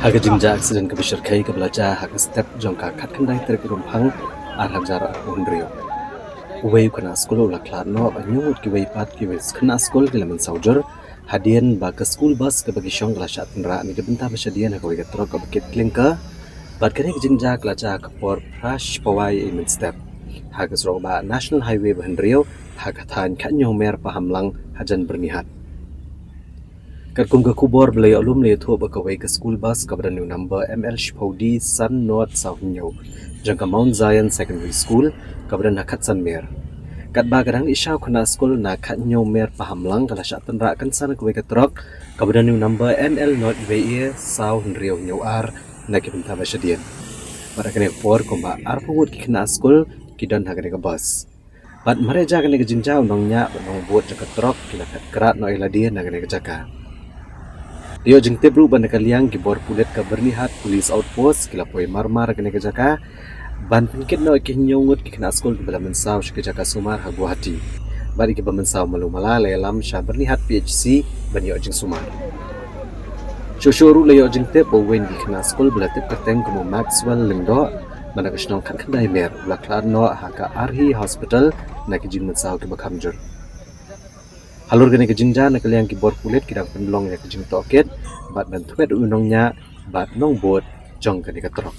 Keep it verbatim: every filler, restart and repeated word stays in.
Ha ka jingjia accident kaba shyrkhei kaba la jia ha ka step jong ka khatkhyndai tarik Rymphang ar hajar arphew hynriew, uwei u khynnah skul u la khlad noh bad hynñiew ngut kiwei pat kiwei khynnah skul ki la mynsaw jur hadien ba ka school bus kaba ki shong ka la shah tynrah na ka bynta ba shadien ha kawei ka trok kaba kit klinker. Bad kane ka jingjia ka la jia ha ka por phra shi pawai mynstep ha ka surok ba National Highway ba hynriew, ha ka thaiñ Khathynñiewmer Pahamlang hajan Byrnihat. Katkum ka khubor ba la ïoh lum la ïathuh ba kawei ka school bus kaba don u number M L shiphew D san nod saw hynñiew jong ka Mount Zion Secondary School kaba don ha Khatsanmer. Katba ka dang ïashaw khynnah skul na Khathynñiewmer Pahamlang ka la shah tynrah kynsan kawei ka trok kaba don u number N L nod wei A saw hynriew hynñiew ar na ki bynta ba shadien. Bad ha kane ka por kumba arphew ngut ki khynnah skul ki don ha kane ka bus. Bad marjan kane ka jingjia u nongñiah bad nongbud jong ka trok ki la phet krad noh ïa lade na kane ka jaka. La ïoh jingtip ruh ba na ka liang ki bor pulit ka Byrnihat Police Outpost ki la poi marmar kane ka jaka ban pynkit noh ïa ki hynñiew ngut ki khynnah skul kiba la mynsaw sha ka jaka sumar ha Guwahati. Bad ïa kiba mynsaw malu mala la ïalam sha Byrnihat P H C ban ïoh jingsumar. Shuh shuh ruh la ïoh jingtip ba uwei na ki khynnah skul ba la tip kyrteng kum u Maxwell Lyngdoh, ba na ka shnong Khatkhyndai Mer, u la khlad noh ha ka Arhi Hospital na ki jingmynsaw kiba kham jur. Halor kane ka jingjia na ka liang ki bor pulit ki dang pynlong ïa ka jingtohkit bad ban thwet u nongñiah bad nongbud jong kane ka trok.